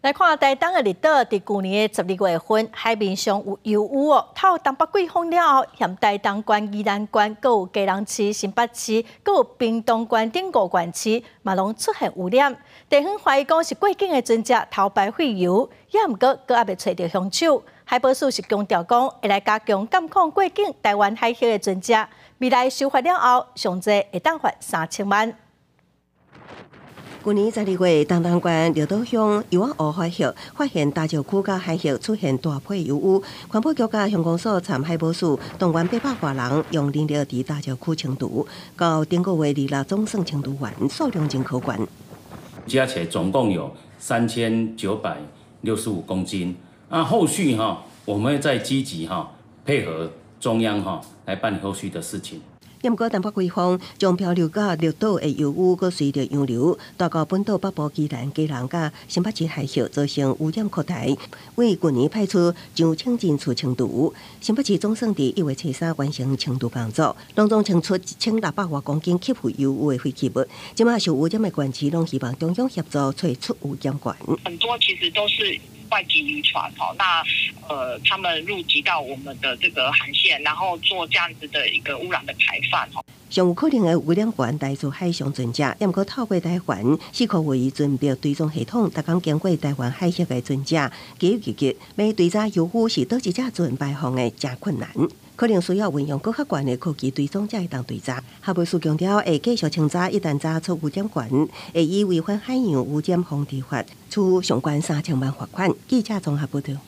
來看台東的綠島，佇舊年的12月份，海面上有油污哦，透東北季風了後，贁台東縣、宜蘭縣、閣有基隆市、新北市、閣有屏東縣等五縣市，嘛攏出現污染。地方懷疑講是過境的船隻偷排廢油，也毋過閣猶未揣著兇手。海保署是強調講，會來加強監控過境台灣海峽的船隻，未來修法了後，上濟會當罰3000萬。舊年12月，台東縣綠島鄉油仔湖海域發現礁石區佮海域出現大批油污，環保局佮鄉公所參海保署動員800外人用人力佇礁石區清除，到頂個月26總算清除完，數量真可觀。加起來總共有3965公斤。啊，後續哈，我們會再積極哈配合中央哈來辦理後續的事情。毋過東北季風將漂流到綠島的油污，閣隨著洋流帶到本島北部宜蘭、基隆佮新北市海域，造成污染擴大。為舊年派出上千人次清除，新北市總算佇1月初3完成清除工作，攏總清出1600外公斤吸附油污的廢棄物。這馬受污染的縣市攏希望中央協助揣出污染源。很多其實都是外籍漁船，吼，那他們入籍到我們的這個航線，然後做這樣子的一個污染的排放。上有可能的污染源來自海上船隻，毋過透過台灣四箍位船舶追蹤系統，逐工經過台灣海峽的船隻，記憶記欲追查油污是佗一隻船排放的誠困難，可能需要運用閣較懸的科技追蹤才會當追查。海保署強調會繼續清查，一旦查出污染源，會依違反海洋污染防治法，處上懸3000萬罰款。記者綜合報導。